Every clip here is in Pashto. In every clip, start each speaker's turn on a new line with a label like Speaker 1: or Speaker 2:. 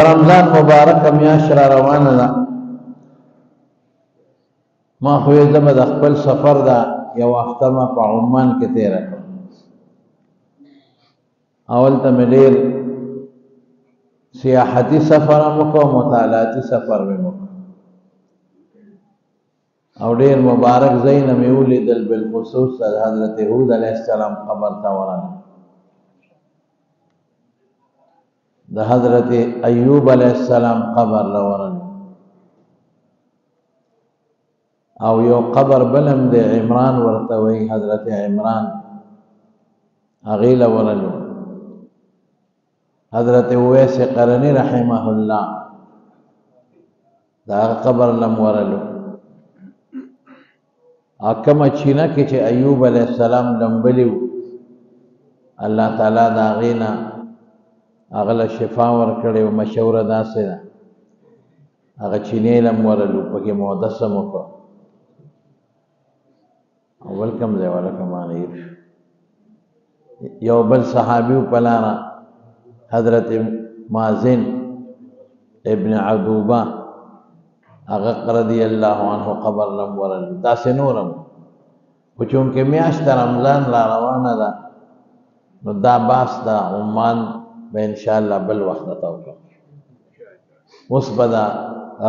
Speaker 1: رمضان مبارک میاشت را روانه ده. ما خو یې زه به د خپل سفر دا یو هفته ما په عمان کې تېره کړم. اول ته مې ډېر سیاحتي سفر هم وکړو، مطالعاتي سفر مې وکړ او ډېر مبارک ځایونه مې ولیدل. بالخصوص د حضرت هود علیه السلام قبر ته ورغلم، د حضرت ایوب علیه السلام قبر له ورغلم او یو قبر بل هم دی، عمران ورته وایي، حضرت عمران، هغې له ورغلو. حضرت اویس قرني رحمه الله د هغه قبر له هم ورغلو. کومه چینه کې چې ایوب علیه السلام لمبلی و، الله تعالی د هغې نه هغه له شفا ورکړې وه، مشهوره داسې ده، هغه چینې له هم ورغلو، پکې مو اودس هم وکړو. او بل کوم ځای ولکه ما نه هېر شو. یو بل صحابي و په لاره، حضرت مازن ابن عدوبه، هغه رضی الله عنه قبر له هم ورغلو. داسې نور هم، خو چونکې میاشت رمضان را روانه ده، نو دا بحث د عمان به انشاءالله بل وخت درته وکړم. اوس به د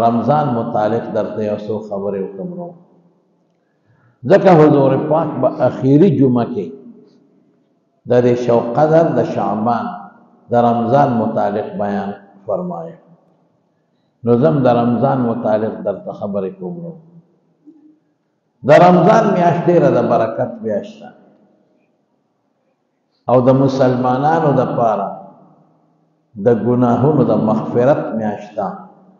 Speaker 1: رمضان متعلق درته یو څو خبرې وکړم. نو ځکه حضور پاک به اخیری جمعه کې د دې شو قدر د شعبان د رمضان متعلق بیان فرمایي، نو زم د رمضان متعلق درته خبرې کوم. نو د رمضان میاشت ډېره د برکت میاشت ده او د مسلمانانو د پاره د ګناهونو د مغفرت میاشت ده.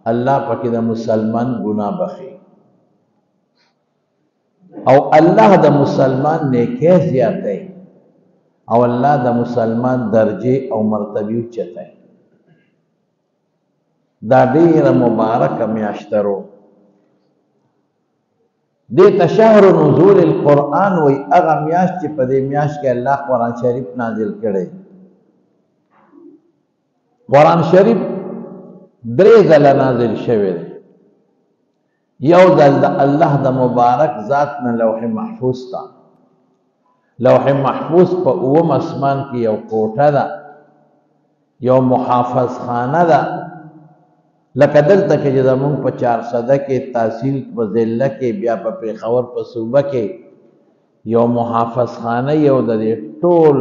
Speaker 1: الله پکې د مسلمان ګناه بخي او الله د مسلمان نیکي زیاتوي او الله د مسلمان درجه او مرتبه اوچتوي. دا ډېره مبارکه میاشت ده. دې ته شهر نزول القرآن وایي، هغه میاشت چې په دې میاشت کې الله قرآن شریف نازل کړی. قرآن شریف درې ځله نازل شوی دی. یو ځل د الله د مبارک ذات نه لوح محفوظ ته. لوح محفوظ په اووم اسمان کې یو کوټه ده، یو محافظ خانه ده، لکه دلته کې چې زمونږ په چارسده کې، تحصیل په ضلع کې، بیا په پېښور په صوبه کې یو محافظ خانه، یو د دې ټول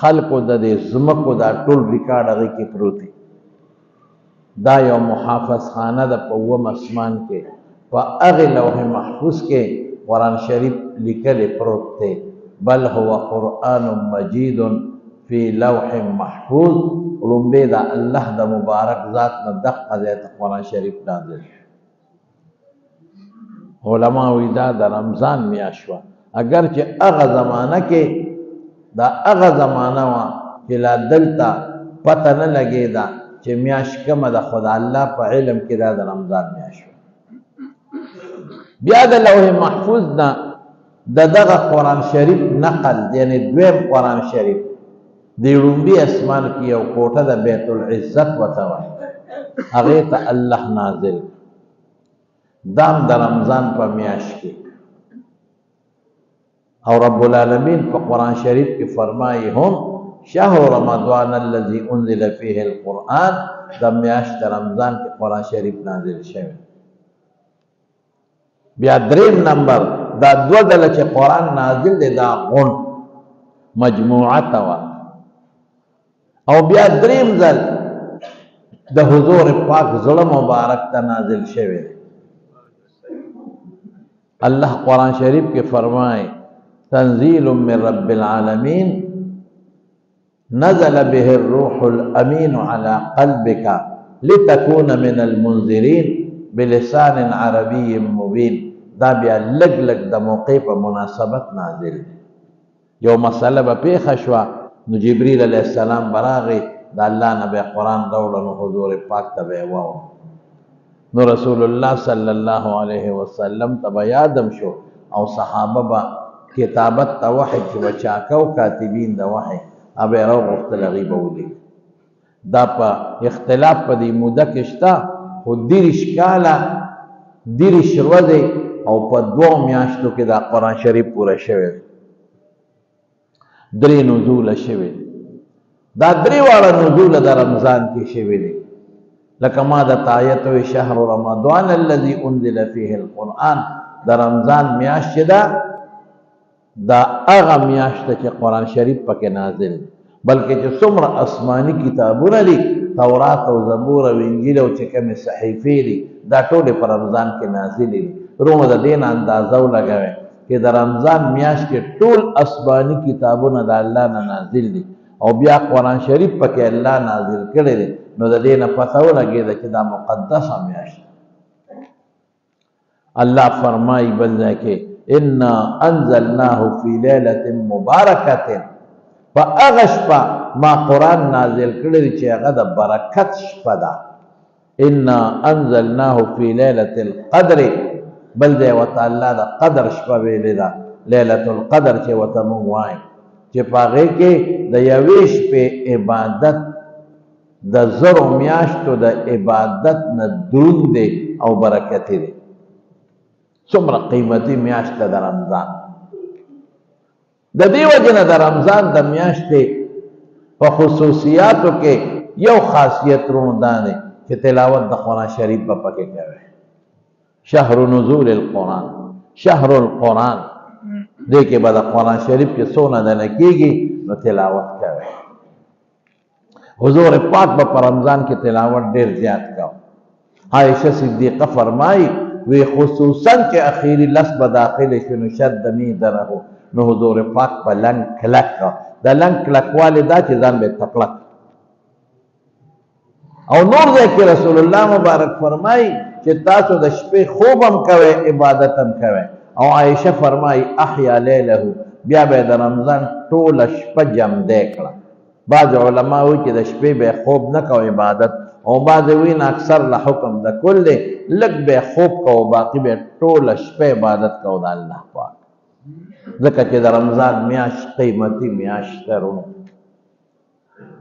Speaker 1: خلکو د دې ځمکو دا ټول ریکارډ هغې کې پروت دی. دا یو محافظ خانه ده په اووم اسمان کې، په هغې لوح محفوظ کې قرآن شریف لیکلی پروت دی. بل هو قرآن مجید فی لوح محفوظ. ړومبی د الله د مبارک ذات نه دقه ځای ته قرآن شریف نازل شو. علما وایي دا د رمضان میاشت وه، اګر چې هغه زمانه کې دا هغه زمانه وه چې لا دلته پته نه لګېده چې میاشت کومه ده، خو د الله په علم کې دا د رمضان میاشت وه. بیا د لوح محفوظ نه د دغه قرآن شریف نقل، یعنی دویم قرآن شریف د ړومبي اسمان کې یو کوټه د بیت العزت ورته وایي، هغې ته الله نازل. دام د رمضان په میاشت کې. او رب العالمین په قرآن شریف کې فرمایي هم شهر رمضان الذي انزل فيه القرآن، د میاشت رمضان کې قرآن شریف نازل شوی. بیا دریم نمبر دا دوه ځله چې قرآن نازل دی، دا غون مجموعه ته وه. او بیا دریم ځل د حضور پاک زړه مبارک ته نازل شوی دی. الله قرآن شریف کې فرمایي تنزیل من رب العالمین نزل به الروح الامین على قلبك لتكون من المنذرین بلسان عربی مبین. دا بیا لږ لږ د موقع په مناسبت نازل دی. یو مسله به پېښه شوه، نو جبریل علیه السلام به راغی، د الله نه به قرآن راوړه، نو حضور پاک ته به یې واوره، نو رسول الله صلی الله علیه وسلم ته به یادم شو او صحابه به کتابت ته وحی چې به چا کو، کاتبین د وحی هغه به یې راوغوښتل، هغوی به ولیکل. دا په اختلاف په دې موده کې شته، خو 30 کاله 30 ورځې او په 2 میاشتو کې دا قرآن شریف پوره شوی دی. 3 نزوله شوي دي. دا 3 واړه نزوله د رمضان کې شوي دي. لکه ما د آیت وی شهر رمضان الذي انزل فيه القرآن، د رمضان میاشت ده، دا هغه میاشت چې قرآن شریف پکې نازل دی. بلکې چې څومره آسماني کتابونه دي، تورات او زبور او انجیل او چې کومې صحیفې دي، دا ټولې په رمضان کې نازلې دي. وروڼو د دې نه اندازه ولګوئ چې د رمضان میاشت کې ټول آسماني کتابونه د الله نه نازل دي، او بیا قرآن شریف پکې الله نازل کړی دی. نو د دې نه پته ولګېده چې دا مقدسه میاشت. الله فرمایي بل ځای کې انا انزلناه فی لیلة مبارکة، په هغه شپه ما قرآن نازل کړی دی چې هغه د برکت شپه ده. انا انزلناه فی لیلة القدر، بل ځای ورته الله د قدر شپه ویلې ده، لیلة القدر چې ورته موږ وایو، چې په هغې کې د یوې شپې عبادت د 1000 میاشتو د عبادت نه دروند دی او برکتي دی. څومره قیمتي میاشت ده د رمضان. د دې وجې نه د رمضان د میاشتې په خصوصیاتو کې یو خاصیت وروڼو دا دی چې تلاوت د قرآن شریف به پکې کوي. شهر نزول القرآن، شهر القرآن، دې کې به د قرآن شریف کې څونه دنه کېږي نو تلاوت کوي. حضور پاک به په رمضان کې تلاوت ډېر زیات کوي. عائشه صدیقه فرمایي وی خصوصا چې اخیری لس به داخل شي نو شد میدره، نو حضور پاک په لنګ کلک، د لنګ کلکوالی دا چې ځان به تکړه. او نور ځای کې رسول الله مبارک فرمایي چې تاسو د شپې خوب هم کوئ عبادت هم کوئ. او عائشه فرمایي احیا لیله، بیا به د رمضان ټوله شپه جمدی کړه. بعض علما وایي چې د شپې به خوب نه کوي عبادت، او بعض وایي نه اکثر له حکم د کل دی، لږ به خوب کوو باقي به ټوله شپه عبادت کوو د الله پاک. ځکه چې د رمضان میاشت قیمتي میاشت ده وروڼو،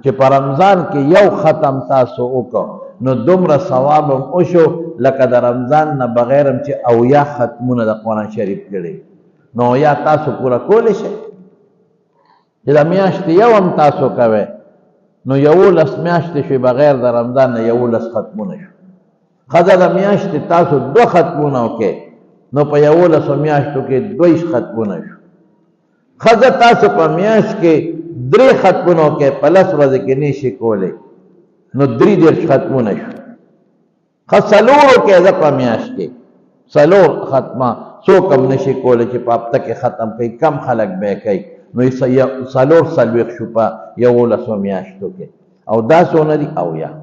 Speaker 1: چې په رمضان کې یو ختم تاسو وکړو نو دومره ثواب هم وشو لکه د رمضان نه بغیر هم چې 70 ختمونه د قرآن شریف کړي. نو یا تاسو پوره کولی شئ چې د میاشتې یو هم تاسو کوئ نو 11 میاشتې شوې بغیر د رمضان نه 11 ختمونه شو. ښځه د میاشتې تاسو 2 ختمونه وکړئ نو په 11 میاشتو کې 22 ختمونه شو. ښځه تاسو په میاشت کې 3 ختمونه وکړئ په 10 ورځې کې نه شي کولی نو 33 ختمونه شو. ښه 4 وکړئ زه په میاشت کې 4 ختمه څوک هم نه شي کولی چې په هفته کې ختم کوي، کم خلک به یې کوي. نو 44 شو په 11 میاشتو کې، او دا څونه دي؟ 70.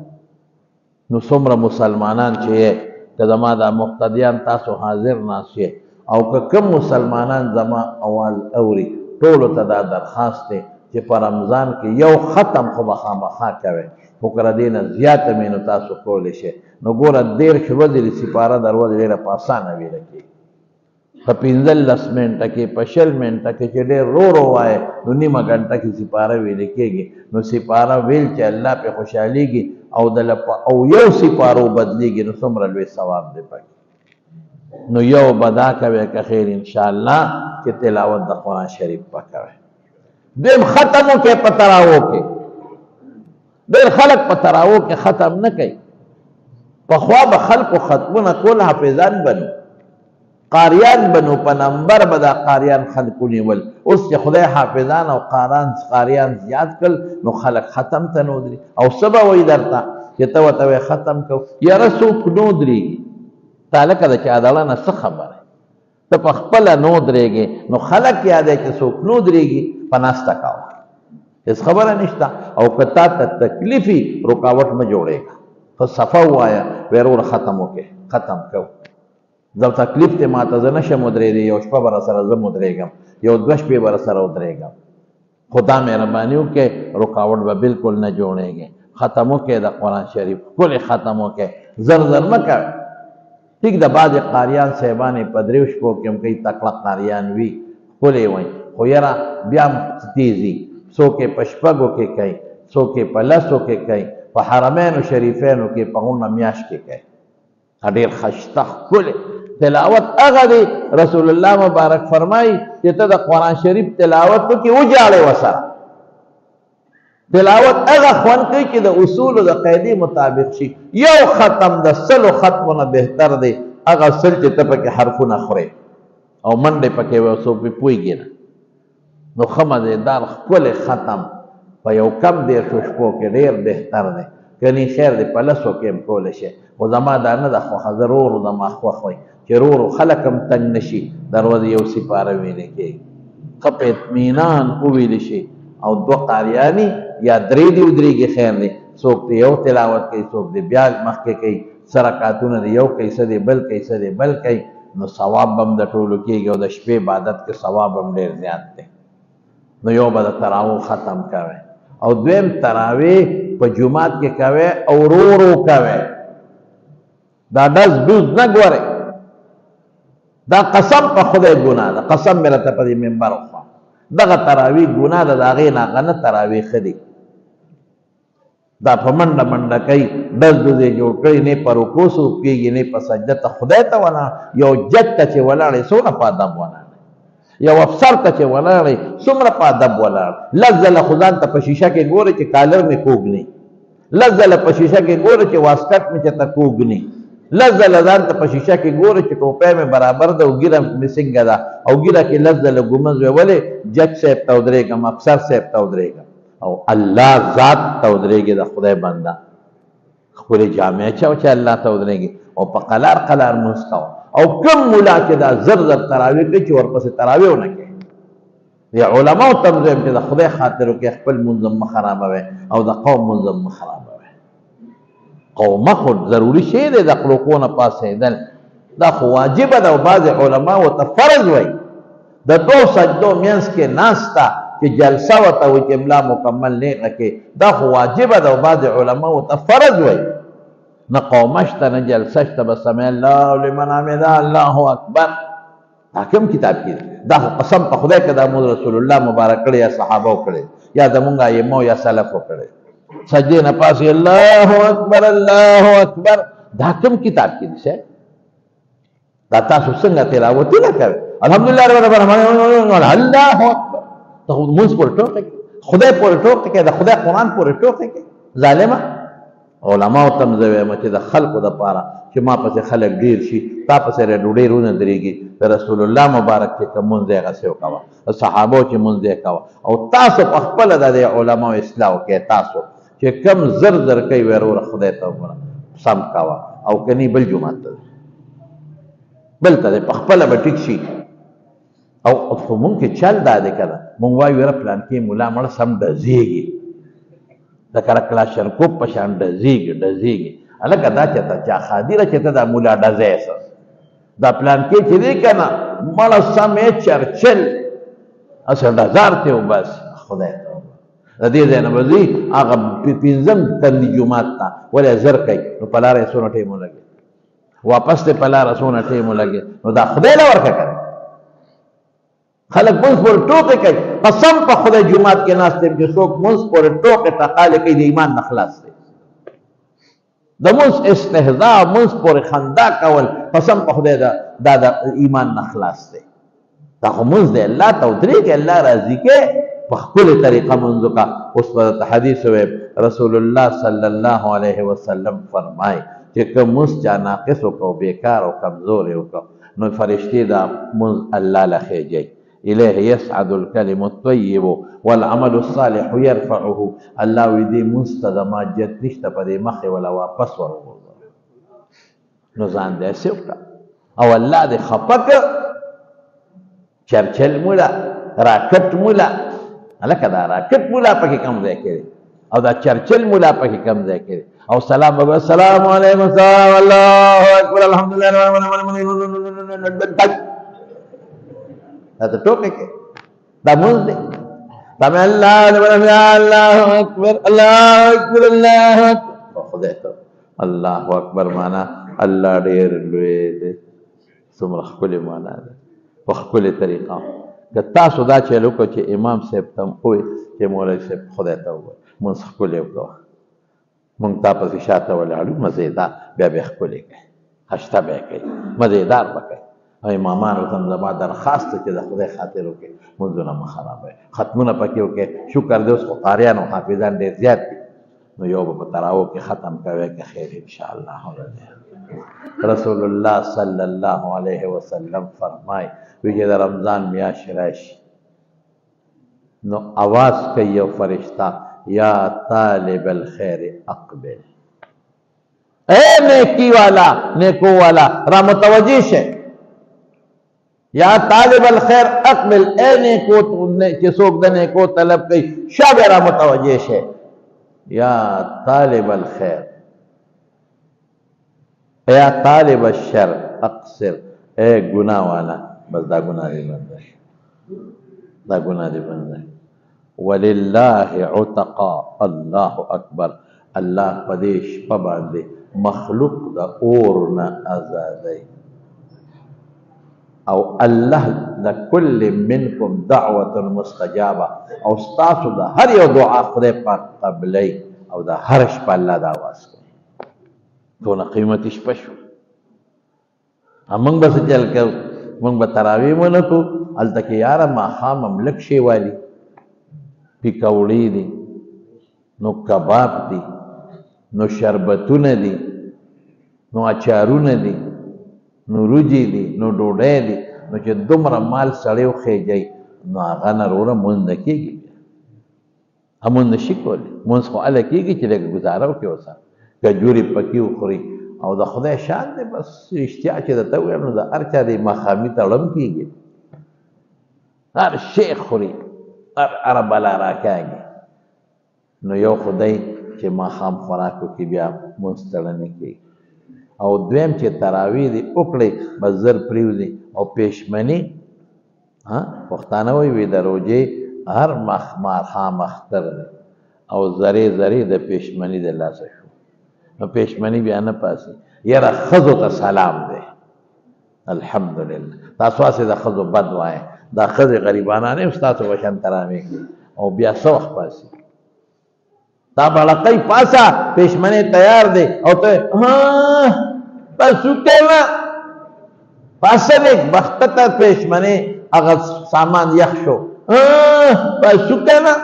Speaker 1: نو څومره مسلمانان چې یې، که زما دا مقتدیان تاسو حاضر ناست یې، او که کوم مسلمانان زما اواز اوري، ټولو ته دا درخواست دی چې په رمضان کې یو ختم خو به خامخا کوئ، خو که له دې نه زیاته مې نو تاسو کولی شئ. نو ګوره 30 ورځې د سپاره دروازې ډېره په اسانه ویله کېږي، په 15 منټه کې، په 20 منټه کې چې ډېر رو رو وایې نو نیمه ګنټه کې سپاره ویلې کېږي. نو سپاره ویل چې الله پرې خوشحالېږي او د په او یو سپارو بدلېږي نو څومره لوی ثواب دی پکې. نو یو به دا کوې که خیر انشاءالله چې تلاوت د قرآن شریف به کوې. دویم ختم وکړې په تراوو کې. ډېر خلک په تراوو کې ختم نه کوي. پخوا به خلکو ختمونه کول، حافظان به نو، قاریان به نو، په نمبر به دا قاریان خلکو نیول. اوس چې خدای حافظان او قاریان زیات کړل نو خلک ختم ته نه ودرېږي. او څه به وایي درته چې ته ورته وایې ختم کوو، یاره څوک نه ودرېږي. تا لکه د چا دړه نه څه خبره، ته په خپله نه ودرېږې نو خلک یادوي چې څوک نه ودرېږي، په ناسته کوه، هېڅ خبره نشته. او که تا ته تکلیف وي رکاوټ مه جوړېږه، ښه صفا ووایه، وایه وروره ختم وکړې، ختم کوو، زه تکلیف دی ماته، زه نه شم ودرېدی، یو شپه به راسره زه ودرېږم، یو 2 شپې به راسره ودرېږم، خو دا مهرباني وکړئ رکاوټ به بالکل نه جوړېږي. ختم وکړئ د قرآن شریف، ښکلی ختم وکړئ، زر زر مه کوئ. ټیک ده بعضې قاریان صاحبان یې په 3 شپو کې هم کوي، تکړه قاریان وي، ښکلی وایي، خو یاره بیا هم تېزي، څوک یې په 6 کې کوي، څوک یې په 10 کې کوي. په حرمینو شریفینو کې په غونډه میاشت کې کوي. ډېر ښایسته ښکلی تلاوت هغه دی. رسول الله مبارک فرمایي چې ته د قرآن شریف تلاوت وکړې وژاړې ورسره. تلاوت هغه خوند کوي چې د اصولو د قاعدې مطابق شي. یو ختم د 100 ختمو نه بهتر دی هغه 100 چې ته پکې حرفونه خورې او منډې پکې وې او څوک پرې پوهېږي نه. نو ښه مزېدار ښکلی ختم په یو کم 30 شپو کې ډېر بهتر دی. کني خیر دی په 10 کې هم کولی شي، خو زما دا نه ده خوښه، زه رو رو زما خوښ وي چې رو رو خلک هم تنګ نه شي، د ورځې یو سپاره ویلې کېږي، ښه په اطمینان وویل شي. او 2 قاریانې یا 3 دې ودرېږي خیر دی، څوک دې یو تلاوت کوي، څوک دې بیا مخکې کوي، څه رکعتونه دې یو کوي، څه دې بل کوي، څه دې بل کوي، نو ثواب به هم د ټولو کېږي. او د شپې عبادت کې ثواب هم ډېر زیات دی. نو یو به د تراویح ختم کوي، او دویم تراویح په جومات کې کوي او رو رو کوي. دا ډز ډوز نه ګورې، دا قسم په خدای ګناه ده، قسم مې راته په دې منبر وخوړه. دغه تراویح ګناه ده، د هغې نه هغه نه تراویح ښه دی. دا په منډه منډه کوي، ډز ډوز یې جوړ کړی، نه په رکوع څوک کېږي، نه په سجده ته خدای ته ولاړ. یو جج ته چې ولاړ یې څومره په ادب ولاړ، یو افسر ته چې ولاړ یې څومره په ادب ولاړ. 10 ځله خو ځان ته په شیشه کې ګورې چې کالر مې کوږ نه، 10 ځله په شیشه کې ګورې چې واسکټ مې چېرته کوږ نه، 10 ځله ځان ته په شیشه کې ګورې چې ټوپۍ مې برابر ده او ږیره مې څنګه ده، او ږیره کې 10 ځله ګومز وی، ولې جج صاحب ته ودرېږم، افسر صاحب ته ودرېږم، او الله ذات ته ودرېږي. د خدای بنده خپلې جامې اچوه چې الله ته ودرېږي، او په قلار قلار لمونځ کوه. او کوم ملا چې دا زر زر تراویح کوي چې ورپسې تراویح ونه کوي، یا علماو ته هم زه وایم چې د خدای خاطر وکړئ، خپل لمونځ هم مه خرابوئ او د قوم لمونځ هم مه خرابوئ. قومه خو ضروري شی دی، د خلقو نه پاڅېدل دا خو واجبه ده، او بعضې علماو ته فرض وایي. د 2 سجدو منځ کې ناسته چې جلسه ورته وایي چې ملا مکمل نیغه کې، دا خو واجبه ده، او بعضې علماو ته فرض وایي. نه قومه شته نه جلسه شته، بس سمع الله لمن حمده الله اکبر. دا کوم کتاب کې دی؟ دا خو قسم په خدای که دا مو رسول الله مبارک کړی یا صحابه کړی یا زمونږ ائمو یا سلفو کړی. سجدې نه پاسې الله اکبر الله اکبر، دا کوم کتاب کې دی؟ دا تاسو څنګه تلاوتونه کوئ؟ الحمدلله رب العالمین الله اکبر، ته خو لمونځ پورې ټوقې کوې، خدای پورې ټوقې کوې، د خدای قرآن پورې ټوقې کوې. ظالمه علماو ته هم زه وایم چې د خلکو دپاره چې ما پسې خلک ډېر شي، تا پسې ډېر ونه درېږي، د رسول الله مبارک چې کوم لمونځ دی هغسې وکوه، د صحابو چې لمونځ دی کوه، او تاسو په خپله د دې علماو اصلاح وکړئ. تاسو چې کوم زر زر کوي وروره خدای ته وګوره سم کوه، او که نه بل جومات ته ځه، بل ته دی په خپله به ټیک شي. او خو مونږ کې چل دا دی که نه، مونږ وایو یاره پلانکې ملا مړه سم ډزېږي، لکه کلاشنکوف په شان ډزېږي ډزېږي. هلکه دا چېرته چا ښادي ده چې ته دا ملا ډزی څه؟ دا پلانکې چې دی که نه مړه سم یې چرچل هسې ډزار ته وباسي. خدای ته وګوره، د دې ځای نه به ځي هغه پنځم کندي جومات ته، ولې زر کوي، نو په لاره یې څونه ټایم ولګېد، واپس دی په لاره څونه ټایم ولګېد، نو دا خدای له ورکه کړی. خلک مونځ پورې ټوقې کوي، قسم په خدای جومات کې ناست یم چې څوک مونځ پورې ټوقې ټقالې کوي د ایمان نه خلاص دی. د مونځ استهزاء، مونځ پورې خندا کول، قسم په خدای دا د ایمان نه خلاص دی. دا خو مونځ دی، الله ته ودرېږي، الله راضي کې، په ښکلې طریقه مونځ وکړه. اوس به درته حدیث ووایم، رسول الله صلی الله علیه وسلم فرمایي چې که مونځ چا ناقص وکړو، بېکار او کمزوری وکړو، نو فرشتې دا مونځ الله له خېژوي. إليه يصعد الكلم الطيب والعمل الصالح يرفعه. الله وی دې مونځ ته زما جت نشته، په دې مخې ولا واپس ور وغورځوه. نو ځان دې هسې وکړه او الله دې خفه کړه. چرچل مولا، راکټ مولا، هلکه دا راکټ مولا پکې کوم ځای کې دی، او دا چرچل مولا پکې کوم ځای کې دی، او سلام وکړه، السلام علیکم، السلام، الله اکبر، الحمدلله، دا ته ټوکې کوې، دا مونځ دی. دا مې الله الله اکبر الله اکبر الله اکبر. خدای ته الله اکبر معنا الله ډېر لوی دی، څومره ښکلې معنا ده په ښکلې طریقه. که تاسو دا چل وکړو چې امام صاحب ته هم ووایي چې مولوي صاحب خدای ته ووایي مونځ ښکلی وکړه، مونږ تا پسې شاته ولاړو، مزېدار بیا به یې ښکلې کوي، خشته به یې کوي، مزېدار به کوي. او امامانو ته هم زما درخواست چې د خدای خاطر وکړي، لمونځونه مه خرابوئ، ختمونه پکې وکړئ. شکر دی اوس خو قاریان او حافظان ډېر زیات دي، نو یو به په تراوو کې ختم کوی که خیر انشاءالله. رسول الله صلی الله علیه وسلم فرمایي وی چې د رمضان میاشت راشي نو اواز کوي یو فرشته، یا طالب الخیر اقبل، اے نیکی والا، نیکو والا را متوجه شه. یا طالب الخیر اقبل، اے نیکو چې څوک د نیکو طلب کوي شابه را متوجه شه. یا طالب الخیر، یا طالب الشر اقصر، اے گناہ والا بس دا گناہ دی بند شي، دا گناہ دی بند شي. ولله عتقا، الله اکبر، الله په دې شپه باندې مخلوق د اور نه ازادوي. او الله لکل منکم دعوة مستجابه، او ستاسو د هر یو دعا خدای پاک قبلوي، او د هر شپه الله دا اواز کوي. دونه قیمتي شپه شو. موږ به څه چل کوو؟ موږ به تراویح ونه کړو، هلته کې یاره ماښام هم لږ شی والي، پکوړې دي، نو کباب دي، نو شربتونه دي، نو اچارونه دي، نو روجې دي، نو ډوډۍ دي. نو چې دومره مال سړی وخېږي نو هغه نه وروره مونځ نه کېږي، بیا مونځ نه شي کولی. مونځ خو هله کېږي چې لږ ګزاره وکړي ورسره، کجورې پکې وخوري. او د خدای شان دی، بس رښتیا چې درته ووایم نو د هر چا د ماښامي ته ړم کېږي، هر شی خوري، هر هره بلا راکاږي. نو یو خدای چې ماښام خوراک وکړي بیا مونځ ستړی کېږي، او دویم چې تراویح دې وکړې بس زر پرېوځي. او پېشمني، پښتانه وایي وي د روژې هر ماښام اختر دی، او ذرې ذرې د پېشمني د لاسه شو، نو پېشمني بیا نه پاسي. یاره ښځو ته سلام دی، الحمدلله. تاسو هسې د ښځو بد وایئ، دا ښځې غریبانانې هم ستاسو په شان تراویح کوي، او بیا څه وخت پاسي؟ تا بړقۍ پاسه، پېشمنې تیار دی، او ته ها بس وکړه نه پاسه دې بخته ته پېشمنې هغه سامان یخ شو، بس وکړه نه،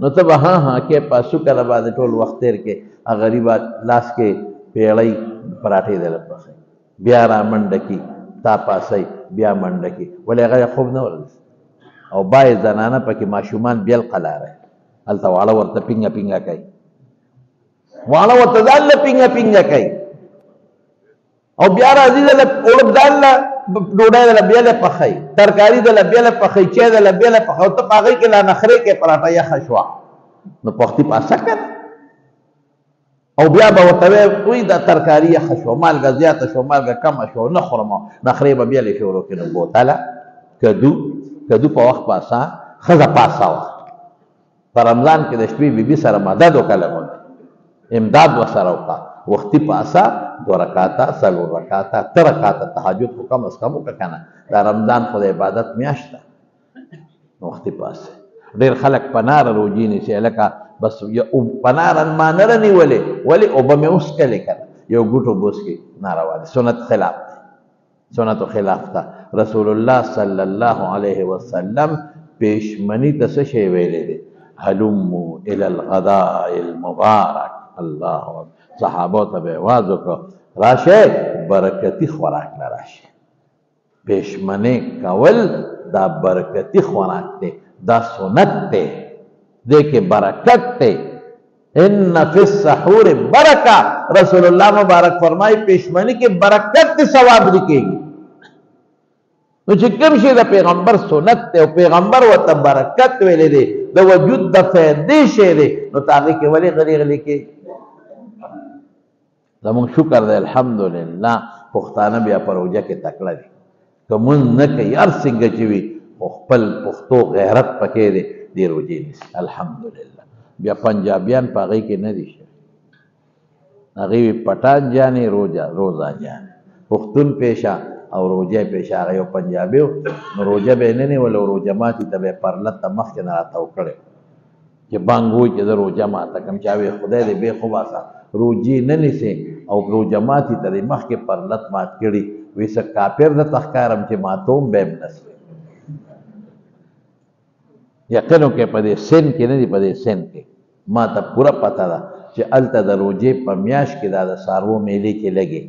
Speaker 1: نو ته به ها ها کې پاسو کله باندې ټول وخت تېر کې. هغه غریبه لاس کې پیړۍ پراټې دی له پخوي، بیا را منډه کي، تا پاسئ بیا منډه کي، ولې هغه خوب نه ورځي. او باید زنانه پکې ماشومان بیل قلاره، هلته واړه ورته پینګه پینګه کوي، واړه ورته ځان له پینګه پینګه کوي، او بیا راځي دله اوړه ځان له ډوډۍ دله بیا له پخوي، ترکاري دله بیا له پخوي، چای دله بیا له پخوي، او ته په هغې کې لا نخرې کې پراټه یخه شوه، نو پختي پاسه که نه. او بیا به ورته وایي دا ترکاري یخه شوه، مالګه زیاته شوه، مالګه کمه شوه، نه خورم، نخرې به بیا له شروع کړي. نو بوتله کدو، کدو په وخت پاسه، ښځه پاسه وه. په رمضان کې د شپې بیبي سره مدد وکړه، لږ امداد ورسره وکړه، وختي پاسه، 2 رکعته، 4 رکعته، 3 رکعته تهجد خو کم از کم وکړه که نه، دا رمضان خو د عبادت میاشت ده، وختي پاسه. ډېر خلک په ناره روژې نیسي، هلکه بس په ناره ما نه ده نیولې، ولې اوبه مې وڅښلې که نه، یو ګوټ اوبه وڅښي، ناروا دی، سنت خلاف دی، سنتو خلاف ده. رسول الله صلی الله علیه وسلم پېشمني ته څه شی ویلی دی؟ هلموا الی الغداء المبارک. الله اکبر. صحابو ته به اواز وکړو راشئ برکتي خوراک له راشئ. پېشمنې کول دا برکتي خوراک دی، دا سنت دی، دې کې برکت دی. ان فی السحور برکه، رسول الله مبارک فرمایي پېشمني کې برکت دی، ثواب دی کېږي. نو چې کوم شی د پیغمبر سنت دی او پیغمبر ورته برکت ویلی دی، د وجود د فایدې شی دی، نو ته هغې کې ولې غلي غلي کېږي؟ زموږ شکر دی الحمدلله پښتانه بیا په روژه کې تکړه دي، که مونځ نه کوي هر څنګه چې وي خو خپل پښتو غیرت پکې دی، دې روژې نیسي الحمدلله. بیا پنجابیان په هغې کې نه دي شوي، هغې وي پټان جانې روزه جانې، پښتون پیشه او روژه پیشه. هغه یو پنجابي و، نو روژه به یې نه نیوله او روژه ماتي ته به یې پرلت ته مخکې نه راتاو کړی چې بانګ ووایي چې زه روژه ماته کړم. چا ویې خدای دې بېخ وباسه، روجې نه نیسې او روژه ماتي ته دې مخکې پرلت مات کړي، وایي څه کافر درته ښکارم چې ماتوم به هم نه سوې. یقین وکړئ په دې سن کې نه دي، په دې سن کې ما ته پوره پته ده چې هلته د روژې په میاشت کې دا د څاروو میلې کې لګې،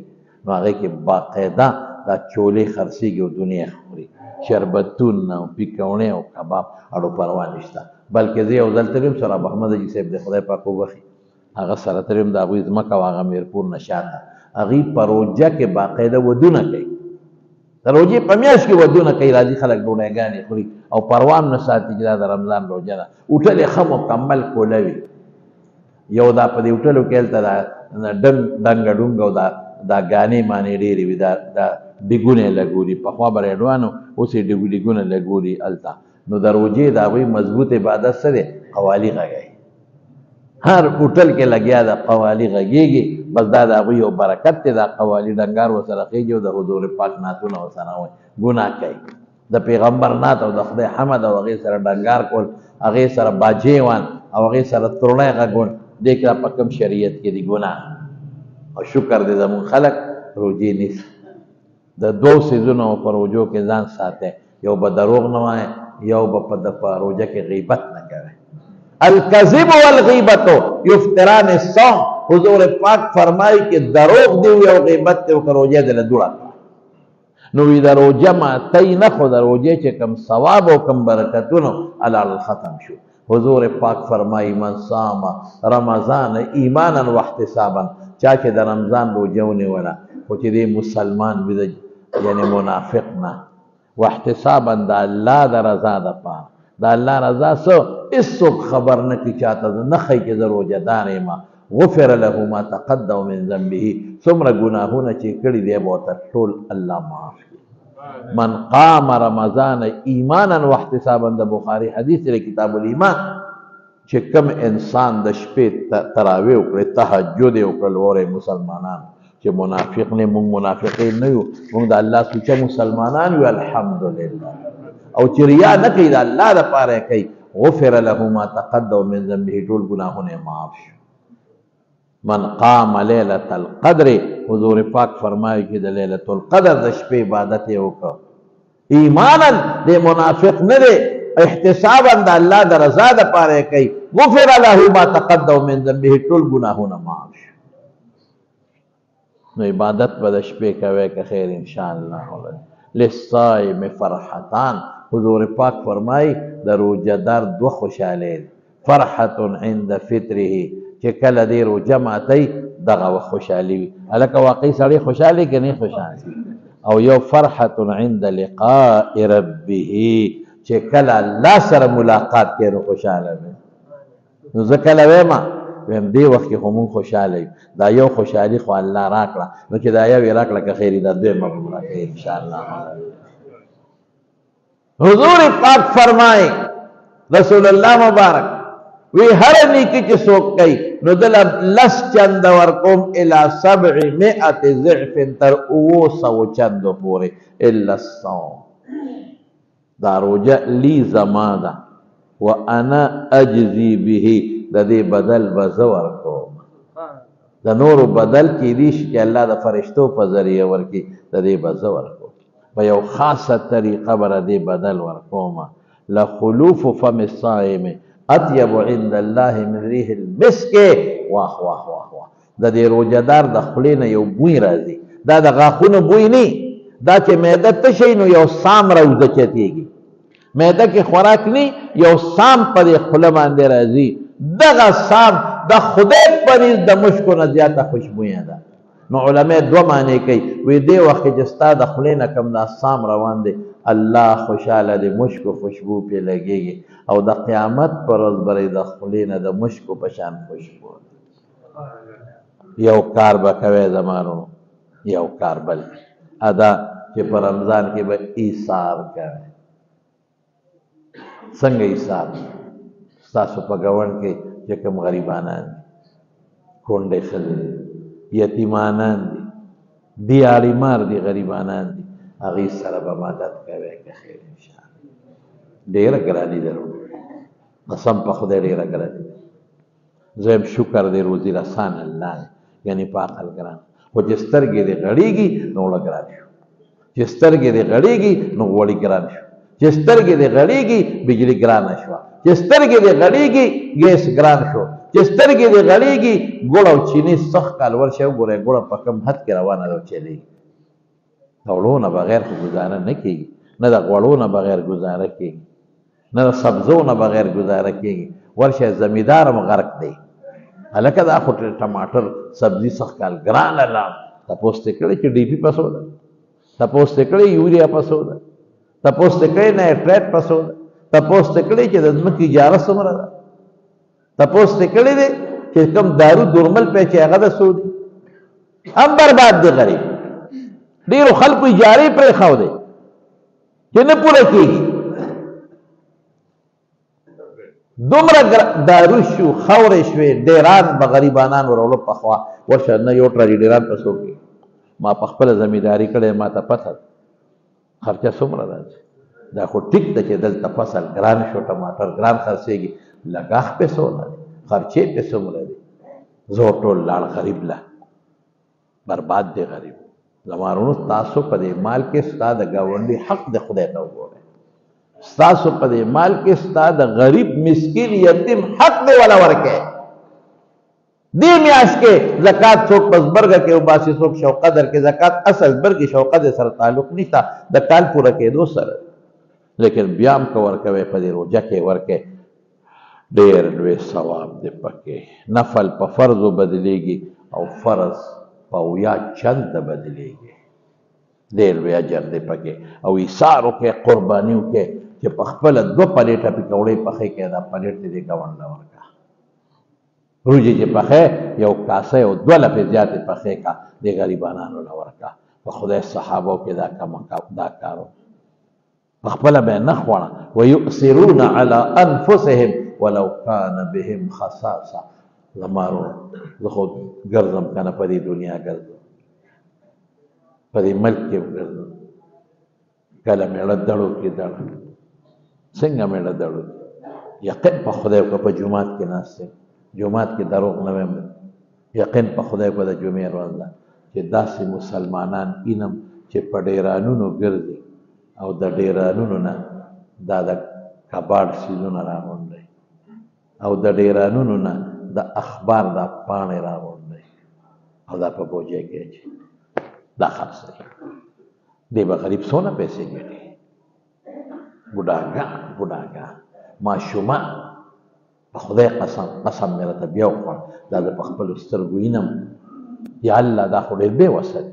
Speaker 1: نو هغې کې باقاعده دا چولې خرڅېږي او دنیا خوري، شربتونه او پیکوڼې او کباب، اړو پروا نشته. بلکې زه یو ځل تللی وم، سره محمد حاجي صاحب دی خدای پاک وبخښي، هغه سره تللی وم، د هغوی ځمکه وه هغه میرپور نه شاته، هغوی په روژه کې باقاعده ودونه کوي، د روژې په میاشت کې ودونه کوي، راځي خلک ډوډۍګانې خوري او پروا هم نه ساتي چې دا د رمضان روژه ده. هوټل یې ښه مکمل کوله وي، یو دا په دې هوټلو کې هلته دا ډنګ ډنګه ډونګه او دا ګانې مانې ډېرې وي، دا ډیګونه یې لګولي، پخوا به ریډوان و، اوس یې ډیګونه لګولي هلته. نو د روژې د هغوی مضبوط عبادت څه دی؟ قوالي غږوي، هر هوټل کې لګیا ده قوالي غږېږي، بس دا د هغوی یو برکت دی، دا قوالي ډنګار ورسره خېږي او د حضور پاک نعتونه ورسره وایي، ګناه کوي. د پیغمبر نعت او د خدای حمد او هغې سره ډنګار کول، هغې سره باجې وان او هغې سره تروړی غږول، دې کې په کوم شریعت کې دی ګناه؟ او شکر دی زموږ خلک روژې نیسي. د دوو څیزونو په روژو کې ځان ساتي، یو به دروغ نه وایي، یو به په روژه کې غیبت نه کوي. الکذب والغیبت یفتران الصوم، حضور پاک فرمایي چې دروغ دی وي او غیبت دی وکړه، روژه دې له دوړه کړه. نو وی د روژه ماتوي نه، خو د روژې چې کوم ثواب او کوم برکتونه الله ختم شو. حضور پاک فرمایي من صام رمضان ایمانا واحتسابا، چا چې د رمضان روژه ونیوله خو چې دی مسلمان وي، یعنې منافق نه، واحتسابا د الله د رضا دپاره، د الله رضا څه هېڅوک خبر نه کړي، چاته نه ښیي چې زه روژه دار یم، غفر له ما تقدم من ذنبه، څومره ګناهونه چې کړي دی به ورته ټول الله معاف کړي. من قام رمضان ایمانا واحتسابا، د بخاري حدیث دی کتاب الایمان، چې کوم انسان د شپې تراویح وکړي، تهجد یې وکړل، وره مسلمانان چې منافق نه، موږ منافقین نه یو، موږ د الله سوچه مسلمانان یو الحمدلله، او چې ریا نه کوي د الله دپاره یې کوي، غفر له ما تقدم من ذنبه، ټول ګناهونه یې معاف شو. من قام لیلة القدر، حضور پاک فرمایي چې د لیلة القدر د شپې عبادت یې وکړ، ایمانا دی منافق نه دی، احتسابا د الله د رضا دپاره یې کوي، غفر له ما تقدم من ذنبه، ټول ګناهونه معاف شو. نو عبادت به د شپې کوی که خیر انشاءالله. للصائم فرحتان، حضور پاک فرمایي د روژه دار دوه خوشحالۍ دي، فرحة عند فطره، چې کله دی روژه ماتوي دغه وخت خوشحالي وي، هلکه واقعي سړی خوشحاله که نه خوشحاله، او یو فرحة عند لقاء ربه، چې کله الله سره ملاقات کوي نو خوشحاله وي. نو زه کله وایم، وایم دې وخت کې خو مونږ خوشحاله یو، دا یو خوشحالي خو الله راکړه، نو چې دا یو یې راکړه که خیر دا دویمه به هم راکوي انشاءالله. حضور پاک فرمایي رسول الله مبارک وی هر نیکی چې څوک کوي نو دله لس چنده ورکوم الی 700 ضعف، تر 700 چندو پورې، الا الصوم، دا روژه لی زما ده، وانا اجزي به، د دې بدل به زه ورکوم، د نورو بدل کېدی شي چې الله د فرشتو په ذریعه ورکړي، د دې به زه ورکوم په یو خاصه طریقه به د دې بدل ورکوم. لخلوف فم الصائم اطیب عند الله من ریح المسک، واه واه واه واه، د دې روژهدار د خولې نه یو بوی راځي، دا د غاښونو بوی نه، دا چې معده تشه نو یو سام راوځچتېږي، معده کې خوراک نه، یو سام په دې خوله باندې راځي، دغه سام د خدای په نزد د مشکو نه زیاته خوشبویه ده. نو علما دوه معنی کوي، وایي دې وخت کې چې ستا د خولې نه کوم دا سام روان دی، الله خوشحاله دی، مشکو خوشبو پرې لګېږي، او د قیامت پر ورځ به د خولې نه د مشکو په شان خوشبو. یو کار به کوی زما وروڼو، یو کار بل ادا چې په رمضان کې به ایثار کوی. څنګه ایثار؟ ستاسو په ګاونډ کې چې کوم غریبانان دي، کونډې ښځې دي، یتیمانان دي، دیاړي مار دي، غریبانان دي، هغوی سره به مدد کوی که خیر انشاءالله. ډېره ګراني ده وروڼو، قسم په خدای ډېره ګراني ده. زه هم شکر دی روزي رسان الله دی، یعنی په عقل ګران. خو چې سترګې دې غړېږي نو اوړه ګران شو، چې سترګې دې غړېږي نو غوړي ګران شو، چې سترګې دې غړېږي بجلي ګرانه شوه، چې سترګې دې غړېږي ګیس ګران شو، چې سترګې دې غړېږي ګوړ او چیني سخت کال ورشه وګورئ ګوړه په کوم حد کې روانه ده او چلېږي. د وړو نه بغیر خو ګزاره نه کېږي، نه د غوړو نه بغیر ګزاره کېږي، نه د سبزو نه بغیر ګزاره کېږي. ورشه زمیندار هم غرق دی. هلکه دا خو ټماټر سبزي سخت کال ګرانه لاړ، تپوس دې کړی چې ډي پي په څو ده، تپوس دې کړی یوریا په څو ده، تپوس دې کړی نایټریټ په څو ده، تپوس دې کړی چې د ځمکې اجاره څومره ده، تپوس دې کړی دی چې کوم دارو درمل پې چې هغه د څو دي. هم برباد دی غریب. ډېرو خلکو اجارې پرېښودې چې نه پوره کېږي. دومره دارو شو، خاورې شوې، ډېران به غریبانان وروړو پخوا. ورشه نه یو ټرالي ډېران په څو کېږي. ما په خپله زمینداري کړې، ما ته پته ده خرچه څومره راځي. دا خو ټیک ده چې دلته فصل ګران شو، ټماټر ګران خرڅېږي، لګښت پې څومره دی، خرچې پې څومره دی. زور ټول لاړ غریب له، برباد دی غریب. زما وروڼو تاسو په دې مال کې ستا د ګاونډي حق د خدای ته وګورئ، ستاسو په دې مال کې ستا د غریب مسکین یتیم حق دی ولا ورکې. دې میاشت کې زکات څوک په زبرګه کې وباسي، څوک شوقدر کې. زکات اصل زبرګې شوقدر سره تعلق نشته، د کال پوره کېدو سره. لیکن بیا هم که ورکوې په دې روژه کې ورکې، ډېر لوی ثواب دی پکې. نفل په فرضو بدلېږي او فرض په اویا چنده بدلېږي. ډېر لوی اجر دی پکې. او ایثار وکړې، قرباني وکړې، چې په خپله 2 پلیټه پکوړې پخې کړې، دا پلیټ دې دې ګاونډ له ورکړه. روجې چې پخې یو کاسه او 2 لپې زیاتې پخې کړه، دې غریبانانو له ورکړه. په خدای صحابو کې دا کم دا کار و، په خپله به یې نه خوړه. ویؤثرون علی انفسهم ولو کان بهم خصاصه. زما وروڼو زه خو ګرځم که نه په دې دنیا ګرځم، په دې ملک کې ګرځم، کله مېړه دړو کې دړه، څنګه مېړه دړو؟ یقین په خدای وکړه په جومات کې ناست یم، جومات کې دروغ نه وایم، یقین په خدای وکړه د جمعې ورځ ده چې داسې مسلمانان اینم چې په ډیرانونو ګرځي او د ډیرانونو نه دا د کباړ څیزونه راغونډوي او د ډیرانونو نه د اخبار دا پاڼې راغونډوي او دا په بوجۍ کې اچوي، دا خرڅوي. دی به غریب څونه پیسې ګټي؟ بوډاګان بوډاګان ماشومان، په خدای قسم، قسم مې راته بیا وخوړ، دا زه په خپلو سترګو وینم. یا الله دا خو ډېر بې وسه دی،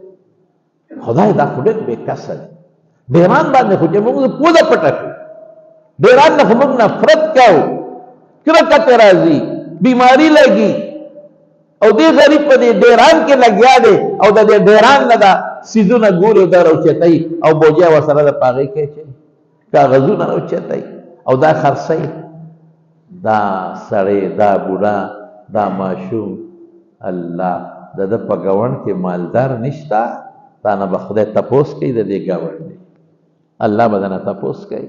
Speaker 1: خدای دا خو ډېر بې کسه دی. ډېران باندې خو چې موږ پوزه پټه کړو، ډېران نه خو موږ نفرت کوو، کرکه ترې راځي، بیماری لګي، او دې غریب په دې ډېران کې لګیا دی او د دې ډېران نه دا څیزونه ګوري او دا راوچتوي او بوجۍ ورسره د په هغې کې اچوي، کاغذونه راوچتوي او دا خرڅوي. دا سړی، دا بوډا، دا ماشوم، الله د ده په ګاونډ کې مالدار نشته، تا نه به خدای تپوس کوي د دې ګاونډي، الله به درنه تپوس کوي.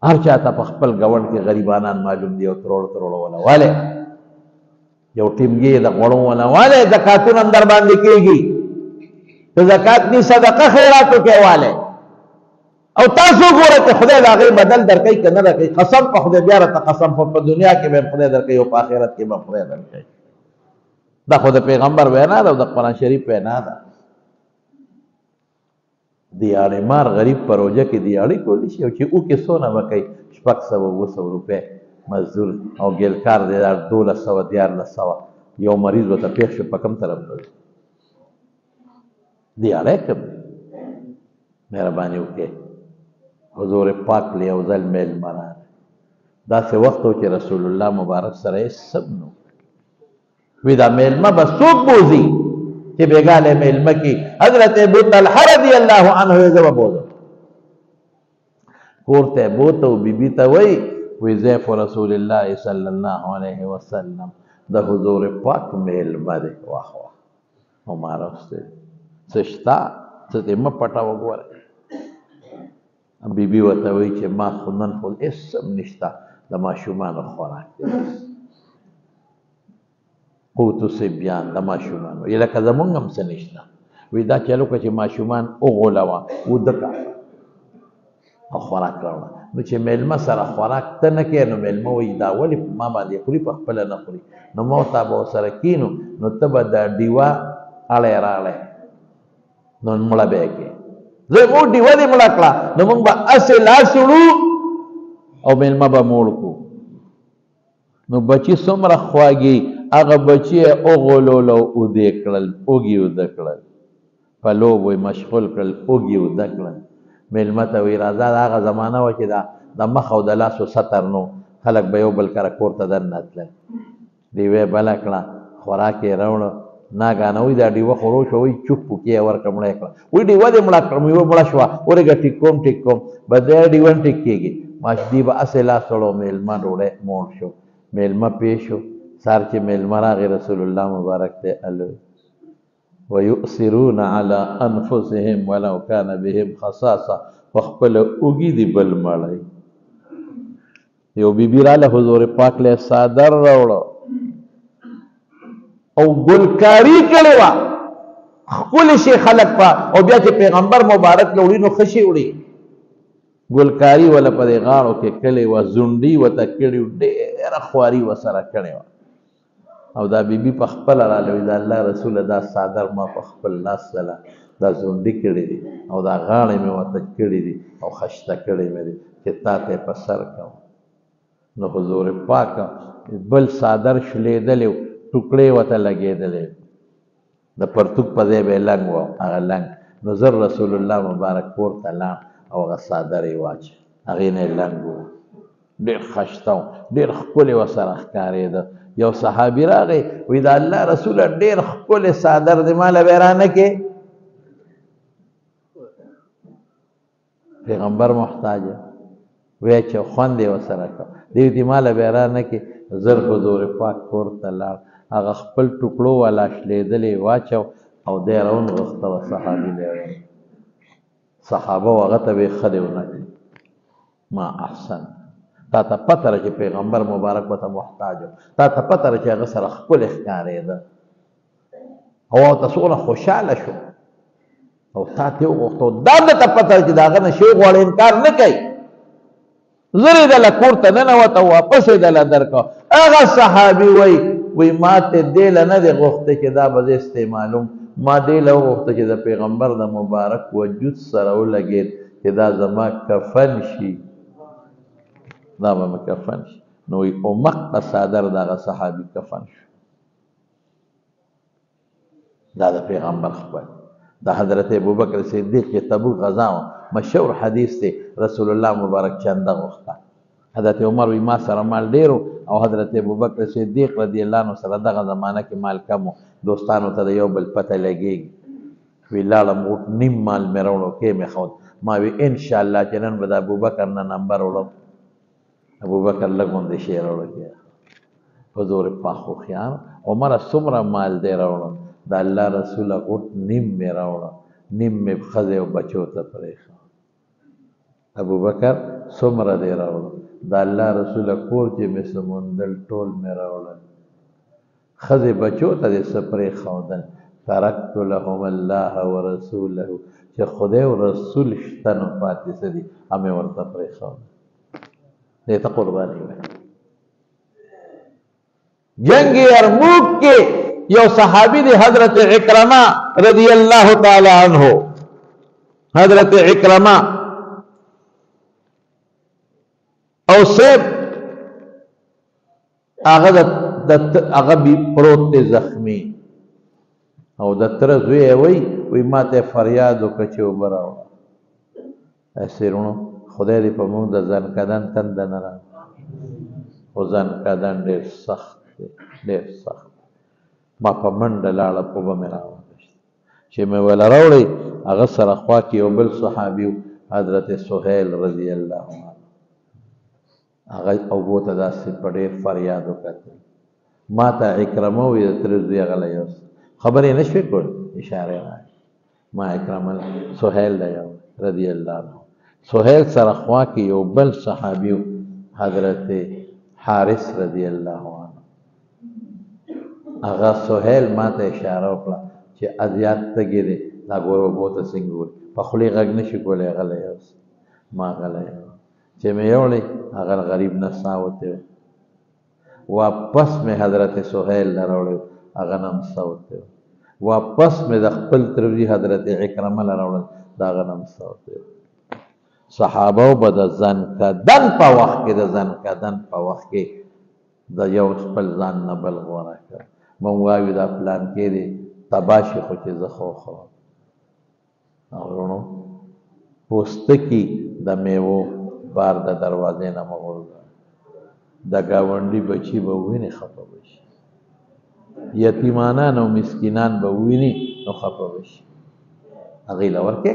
Speaker 1: هر چا ته په خپل ګاونډ کې غریبانان معلوم دي او تروړ تروړ وله والې، یو ټیمګې د غوړو وله والې، زکاتونه هم در باندې کېږي، که زکات نی صدقه خیرات وکړې والې. او تاسو ګوره چې خدای د هغې بدل درکوي که نه درکوي. قسم په خدای، بیا راته قسم، خو په دنیا کې به هم خدای درکوي او په آخرت کې به هم خدای درکوي. دا خو د پیغمبر وینا ده او د قرآن شریف وینا ده. دیاړې مار غریب په روژه کې دیاړې کولی شي، او چې اوکې څونه به کوي؟ 600 700 روپۍ مزدور او ګیلکار دی، دا 1200 1300. یو مریض ورته پېښ شو، په کوم طرف به ځي؟ دیاړی کوم؟ مهرباني وکړئ. حضور پاک له یو ځل مېلمه راغی، داسې وخت و چې رسول الله مبارک سره یې سم نه وي. دا مېلمه به څوک بوځي چې بېګا له مېلمه کې حضرت ابو طلحه رضی الله عنه یې زه به بوځم. کور ته یې بوته او بیبي ته وایي، وی ضیف رسول الله صلی الله علیه وسلم، د حضور پاک مېلمه دی. واه واه، او ما راوستی څه شته، څه دې مه پټه وګوره. بیبي ورته وایي چې ما خو نن خو هېڅ هم نشته، د ماشومانو خوراک دی بس. قوت صبیان د ماشومانو یې لکه زمونږ هم څه نشته. وی دا چلو که چې ماشومان وغولوه وده که او خوراک راوړه. نو چې میلمه سره خوراک ته نه کوې نو میلمه وایي دا ولې ما باندې خوري په خپله نه خوري، نو ما او تا به ورسره کښېنو، نو ته به دا ډیوه اړی راغلی نو مړه به یې کړې. زه مو ډیوه دې مړه کړه، نو موږ به هسې لاس وړو او میلمه به موړ کړو. نو بچي څومره خواږي، هغه بچي یې وغولول او اودې کړل، اوږي اوده کړل، په لوبو یې مشغول کړل، اوږي اوده کړل. میلمه ته وایي راځه، دا هغه زمانه وه چې د مخ او د لاسو ستر نو خلک به یو بل کره کور ته دننه تلل. ډیوه یې بله کړه، خوراک یې راوړه، ناګهانه وایي دا ډیوه خو روشه، وایي چوپ پوکې یې ورکړه مړه یې کړه. وایي ډیوه دې مړه کړم، یوه مړه شوه، ورېږه ټیک کوم ټیک کوم، بس دی ډیوه نه ټیک کېږي. ماش دی به هسې لاس وړو، میلمه ډوډۍ موړ شو، میلمه پېښ شو. سهار چې میلمه راغی رسول الله مبارک ته الوی ويؤثرون على انفسهم ولو كان بهم خصاصه، په خپله اوږي دي بل مړی. یو بیبي راله حضور پاک له څادر راوړه او ګلکاري کړې وه، ښکلي شي خلک په، او بیا چې پیغمبر مبارک له وړي نو ښه شي وړي. ګلکاري وله په دې غاړو کې کړې وه، زونډي ورته کړې وه، ډېره خواري ورسره کړې وه. او دا بیبي په خپله راله وایي د الله رسوله دا څادر ما په خپل لاس سره دا زونډي کړې دي او دا غاړې مې ورته کړې دي او خشته کړې مې دي چې تا ته یې په سر کوم. نو حضور پاک بل څادر شلېدلی و، ټوکړې ورته لګېدلی، د پرتوګ په ځای به یې لنګ و هغه لنګ. نو زر رسول الله مبارک کور ته لاړ او هغه څادر یې واچوه، هغې نه یې لنګ و، ډېر خشته و، ډېر ښکلی ورسره ښکارېده. یو صحابي راغی وایي د الله رسوله ډېر ښکلی څادر دی، ما له به یې رانه کړې؟ پیغمبر محتاج وی چې خوند یې ورسره کړ، دی وایي ما له به یې رانه کړې. زر حضور پاک کور ته لاړ، هغه خپل ټوکړو والا شلېدلی واچو او دی راونغښته وه صحابي له یې ورکړ. صحابه هغه ته ویې ښه دی ونه کړي، ما احسن، تا ته پته ده چې پیغمبر مبارک ورته محتاج و، تا ته پته ده چې هغه سره ښکلې ښکارېده او ته څومره خوشحاله شو او تا ته وغوښته، دا درته پته ده چې د هغه نه شی وغواړې انکار نه کوي. زر یې دله کور ته ننوته، واپس یې دله درکړه. هغه صحابي وایي وایي ما ته دې له نه دی غوښتی چې دا به زه استعمالوم، ما دې له وغوښته چې د پیغمبر د مبارک وجود سره ولګېد چې دا زما کفن شي، دا به مې کفن شي. نو وایي همقه څادر د هغه صحابي کفن شو. دا د پیغمبر خپل د حضرت ابوبکر صدیق چې تبوک غزا وه، مشهور حدیث دی، رسول الله مبارک چنده غوښته. حضرت عمر وایي ما سره مال ډېر او حضرت ابوبکر صدیق رضی الله عنه سره دغه زمانه کې مال کم و، دوستانو ته د یو بل پته لګېږي. وی لاړم غوټ نیم مال مې راوړو، کې مې ښود، ما وی انشاءالله چې نن به د ابوبکر نه نمبر وړم. ابوبکر لږ غوندې شی راوړو کې حضور پاک هوښیار عمره څومره مال دی راوړو، د الله رسوله غوټ نیم مې راوړو، نیم مې ښځې او بچو ته پرېښود. ابوبکر څومره دی راوړو، د الله رسوله کور چې مې څه موندل ټول مې راوړل، ښځې بچو ته دې څه پرېښودل. ترکت لهم الله ورسوله، چې خدای او رسول شته نو پاتې څه دي، مې ورته پرېښودل. دې ته قرباني وایي. جنگ یرموک کې یو صحابي دی حضرت عکرمه رضی الله تعالی عنہ، حضرت عکرمه او صاحب هغه هغه بی پروت دی زخمی، او د تره زوی یې وایي وایي ما ته فریاد وکړه چې اوبه راوړه. هسې وروڼو خدای دې په موږ د ځنکدن تنده نه راوړي، خو ځنکدن ډېر سخت دی، ډېر سخت. ما په منډه لاړم، اوبه مې راوغوښتې، چې مې وله راوړې هغه سره خوا کې یو بل صحابي و حضرت سهیل رضی الله عنه، هغه اوبو ته داسې په ډېر فریاد وکتل. ما ته عکرمه وویل د تره زوی هغه له یوسه، خبرې یې نه شوې کولې، اشاره یې راکړه. ما عکرمه سهیل له یو رضی الله عنه، سهیل سره خوا کې یو بل صحابي و حضرت حارث رضی الله عنه. هغه سهیل ما ته اشاره وکړه چې ازیات تږی دی، دا ګوره اوبو ته څنګه ګوري، په خولې غږ نه شي کولی، غلی اوس. ما غلی چې مې یوړې، هغه غریب نه ساه وتې وه. واپس مې حضرت سهیل له راوړی، هغه نه هم ساه وتې وه. واپس مې د خپل تروري حضرت عکرمه له راوړل، د هغه نه هم ساه وتې وه. صحابه به د ځنکدن په وخت کې، د ځنکدن په وخت کې د یو خپل ځان نه بل غوره کړ. مونږ وایو دا پلان کې دی تباه شي، خو چې زه خو خورم. وروڼو پوستکي د میوو بار د دروازې نه مه غورځوه، د ګاونډي بچي به وویني خفه به شي، یتیمانان او مسکینان به وویني نو خفه به شي، هغې له ورکې.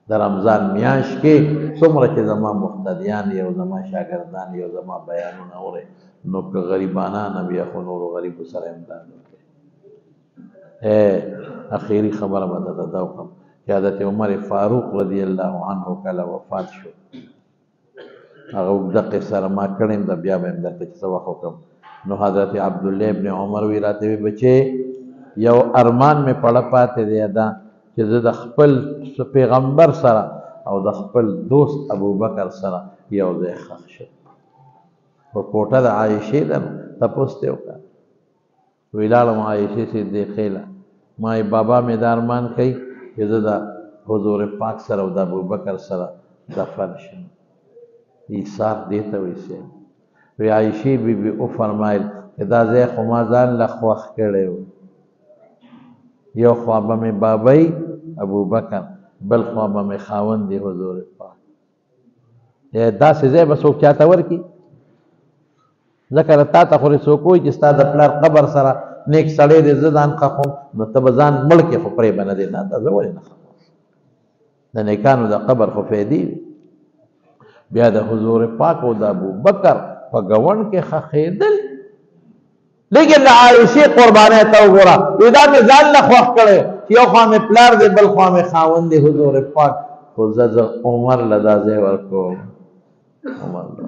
Speaker 1: د رمضان میاشت کې څومره چې زما مقتدیان یو، زما شاګردان یو، زما بیانونه اوري، نو که غریبانان بیا خو نورو غریبو سره امداد وکړي. اخیری خبره به درته دا وکړم چې حضرت عمر فاروق رضی الله عنه کله وفات شو، هغه اوږده قصه ما کړې ده، بیا به هم درته چې څه وخت وکړم. نو حضرت عبدالله ابن عمر وی راته وی بچې یو ارمان مې پړه پاتې دی دا چې زه د خپل پیغمبر سره او د خپل دوست ابوبکر سره یو ځای ښخ شم. په کوټه د عایشې ده، تپوس ترې وکړه. وی لاړم عایشې صدیقې له، ما یې بابا مې دا ارمان کوي چې زه د حضور پاک سره او د ابوبکر سره دفن شم. ایثار دې ته وایي صاحب. وی عایشې بي بي وفرمایل چې دا ځای خو ما ځان له خوښ کړی و، یو خوا به مې بابی ابوبکر، بل خوا به مې خاوند دی حضور پاک. داسې ځای به څوک چاته ورکړي؟ ځکه تا ته خو څوک وایي چې ستا د پلار قبر سره نیک سړی دی، زه ځان ښخوم، نو ته به ځان مړ کړې، خو پرې به نه دی. نه، دا زه ولې نه ښخوم؟ د نیکانو د قبر خو فایدې وي. بیا د حضور پاک او د ابوبکر په ګاونډ کې ښخېدل. لیکن د عایشې قربانۍ ته وګوره، وایي دا مې ځان له خوښ کړی چې یو خوا مې پلار دی، بل خوا مې خاوند دی حضور پاک، خو زه عمر له دا ځای ورکوم. عمر له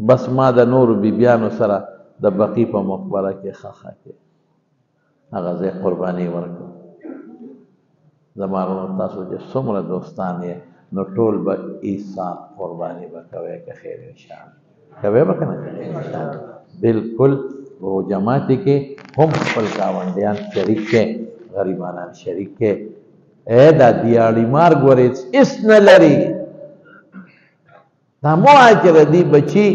Speaker 1: بس ما د نورو بیبیانو سره د بقي په مقبره کې ښخه کړې، هغه ځای قرباني ورکړم. زما وروڼو تاسو چې څومره دوستان یې، نو ټول به ایثار قرباني به کوئ که خیر انشاءالله. کوئ به که نه کوئ؟ انشاءالله. بالکل روژه ماتي کې هم خپل ګاونډیان شریک کړئ، غریبانان شریک کړئ. ای دا دیاړي مار ګورې هېڅ نه لري، دا مه وایه چې د دې بچي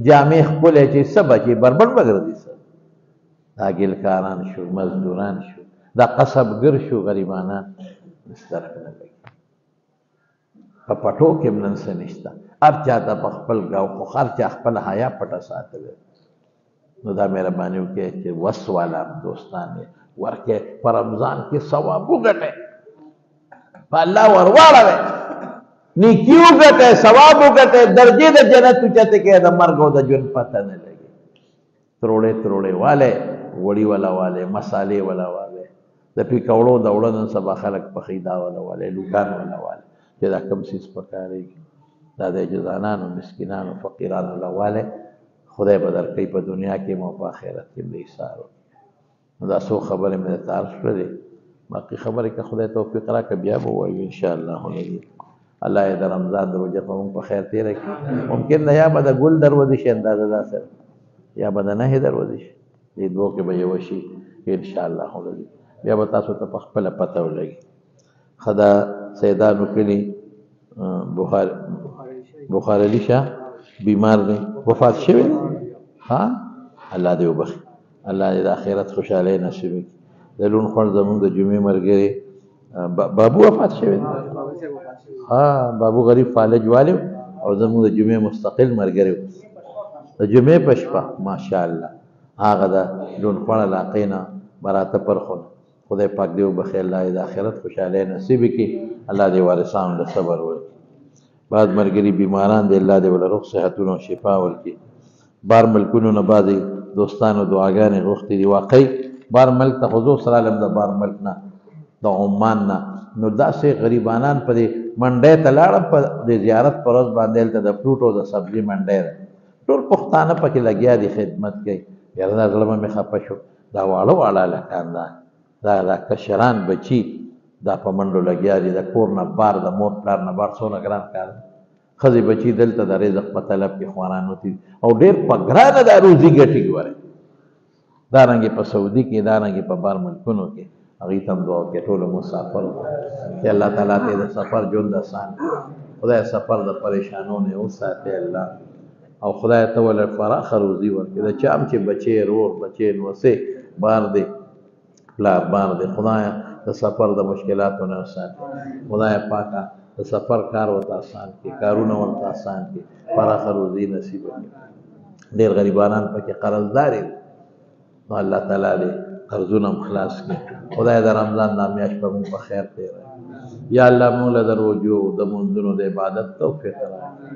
Speaker 1: جامې ښکلې چې څه بچي بربنډ به ګرځي. څه دا ګلکاران شو، مزدوران شو، دا قصبګر شو، غریبانان سترګ نه لګي. په پټو کې هم نن څه نشته، هر چا ته په خپل ګاو، خو هر چا خپله حیا پټه ساتلې. نو دا مهرباني وکړئ چې وس والا دوستان یې ورکړئ، په رمضان کې ثواب وګټئ، په الله ورواړوئ، نیکي وګټئ، ثواب وګټئ، درجې د جنت اوچتې کړئ، د مرګ او د ژوند پته نه لګي. تروړې تروړې والے، غوړي والا والے، مسالې والا والے، د پیکوړو د اوړه نن سبا خلک پخوي، دا والا والے، لوګان والا والے، چې دا کوم څیز پکارېږي، دا د عاجزانانو، مسکینانو، فقیرانو له والے خدای به درکوي په دنیا کې هم او په آخرت کې هم د ایثار وکړي. نو دا څو خبرې مې درته عرض کړلې، باقي خبرې که خدای توفیق راکړه بیا به ووایو انشاءالله العزیز. الله یې د رمضان روژه په موږ په خیر تېره کړي. ممکن ده یا به د ګل دروازې شي اندازه داسې، یا به د نهې دروازې شي، دې دوو کې به یوه شي انشاءالله العزیز. بیا به تاسو ته په خپله پته ولګي. ښه دا سیدانو کلي بخار علي شاه بیمار دی، وفات شوی دی. ها، الله دې وبخښي، الله دې د آخرت خوشحالۍ نصیب کړي. د لوڼ خوړ زموږ د جمعې ملګری بابو وفات شوی دی. ها، بابو غریب فالج والي او زموږ د جمعې مستقل ملګری د جمعې په شپه ماشاءالله هغه د لوڼ خوړ علاقې نه براته پر خونه. خدای پاک دې وبخښي، الله دې د آخرت خوشحالۍ نصیب کړي، الله دې وارثانو له صبر ورکړي. بعض ملګري بیماران دي، الله دې وله روغ صحتونه او شفا ورکړي. بار ملکونو نه بعضې دوستانو دعاګانې غوښتې دي. واقعي بار ملک ته خو زه اوس رالم، د بار ملک نه، د عمان نه، نو داسې غریبانان په دې منډۍ ته لاړم، په دې زیارت پر ورځ باندې هلته د فروټ او د سبزي منډۍ ده، ټول پښتانه پکې لګیا دي، خدمت کوي. یاره دا زړه به مې خفه شو. دا واړه واړه هلکان، دا دا دا کشران بچي دا په منډو لګیا دي، د کور نه بار، د مور پلار نه بار، څونه ګران کار دی. ښځې بچي دلته د رزق په طلب کې خواران وتي او ډېر په ګرانه دا روزي ګټي. ګورئ دارنګې په سعودي کې، دارنګې په بار ملکونو کې، هغوی ته هم دعا وکړئ، ټولو مسافرو ته چې الله تعالی ته د سفر ژوند اسان کړي. خدای سفر د پریشانو نه وساتي الله، او خدای ته ول فراخه روزي ورکړي. د چا هم چې بچی، رور بچی، نوسې بار دی، پلار بار دی، خدای د سفر د مشکلاتو نه وساتي. خدای پاکه د سفر کار ورته اسان کړي، کارونه ورته اسان کړي، پراخه روزي نصیب کړي. ډېر غریبانان پکې قرضدار دي، نو الله تعالی دې قرضونه هم خلاص کړي. خدای د رمضان دا میاشت په موږ په خیر تېره. یا الله موږ له د روژو، د مونځونو، د عبادت توفیق راکړي.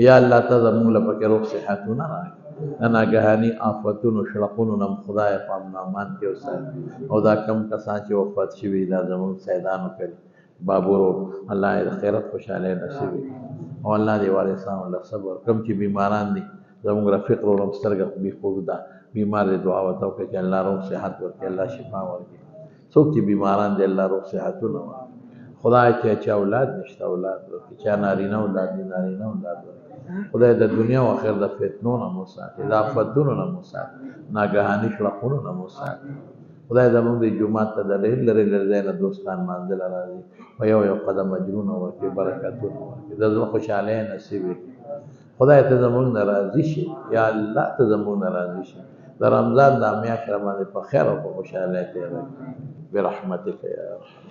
Speaker 1: یا الله ته زموږ له پکې روغ صحتونه راکړي. د ناګهاني آفتونو شړقونو نه خدای په امن امان کې وساتي. او دا کم کسان چې وفات شوي، دا زموږ سیدانو کړي بابورو، الله یې د خیرت خوشحالۍ نصیب کړي او الله دې وارثانو له صبر. کوم چې بیماران دي، زموږ رفیق ورور هم سترګه بې ده، بیمار دی، دعا ورته وکړي چې الله روغ صحت ورکړي، الله شفا ورکړي. څوک چې بیماران دي، الله روغ صحتونه ورکړي. خدای چې چا اولاد نشته، اولاد ورکړي، چا نارینه اولاد دي، نارینه اولاد ورکړي. خدای د دنیا او آخرت د فتنو نه مو ساتي، د آفتونو نه مو ساتي، ناګهاني شړقونو نه مو ساتي. خدای زموږ د جومات ته د لرې لرې لرې ځای نه دوستان منزله راځي، په یو یو قدم اجرونه ورکړي، برکتونه ورکړي، د زړه خوشحالۍ نصیب کړي. خدای ته زموږ نه راضي شي، یا الله ته زموږ نه راضي شي. د رمضان دا میاشت را باندې په خیر او په خوشحالۍ تېره کړي برحمتک یا ارحم.